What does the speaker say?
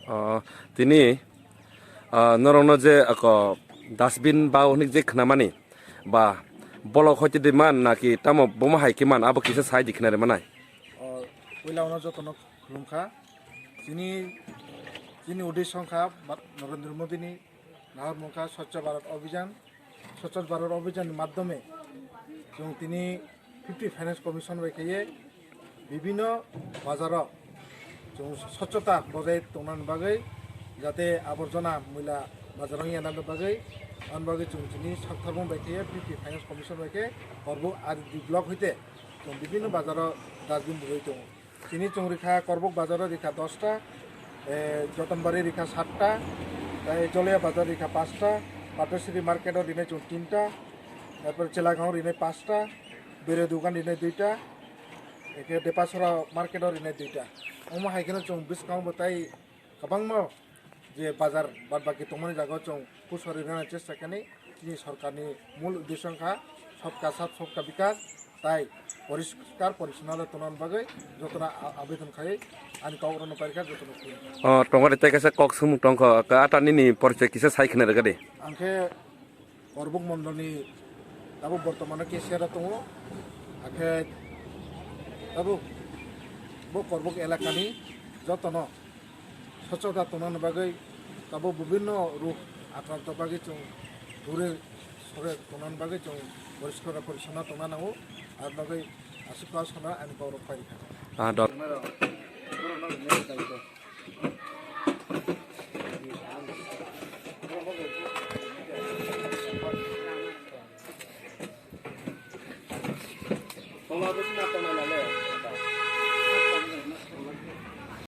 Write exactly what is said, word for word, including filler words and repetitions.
O, tini, ah, norokno je ako dustbin ba hwnwi je khnamani ba bolok hoite di man naki tamo bomo hai khe man abo kisa sai di khnari manai. O, puila ono jotono khulumkha. Chini, chini uddesho wngkha Ba-, Narendra Modi ni nahar mungkha Swachh Bharat Abhijan. Swachh Bharat Abhijan ni madhyome chwng tini fifty Finance Commission bai khaiye bibhinno bazaro chwng swachhota bojai tongnani bagwi, jate aborjona muila bazaro wngya nani bagwi, ani bagwi chwng tini sakthormung bai khaiye fifty Finance Commission bai khe Korbuk R D block hoite chwng bibhinno bazaro dustbin rwui tongo. Chini chwng rikha Korbuk bazaro rikha dosta, eh, Jotonbari rikha satta, tei Joliya bazar rikha pasta, Patosiri market o rinai chwng tinta, tarpor Chelagaon rinai pasta, Bere dukan rinai duita, ekhe Depasora market o rinai duita. Omo hai kheno chwng bwskango bo tai kwbangma je bazar bad baki tongmani jaga o chwng kusori rwna chesta kani, chini sorkarni mul uddesho wngkha sobka sath sobka bikas, tai poriskar porichonnota tongna bagwi jotono a-, abedon khai ani kok rwna pairikha jotono khulumkha. O, tongmani tei kaisa kok swngmung tongkha, ka ata nini porichoi kisa sai khna rwgadi. Ang khe Korbuk mondolni tabuk bortomano cashier o tongo, akhe tabuk bo Korbuk elakani jotono swachhota tongnani bagwi tabuk bibhinno rog akranto bagwi chwng dure sore tongnani bagwi chwng poriskar porichonna tongna nango, ar bagwi aswk kok sana ani kok rok pairikha. Ah, dot.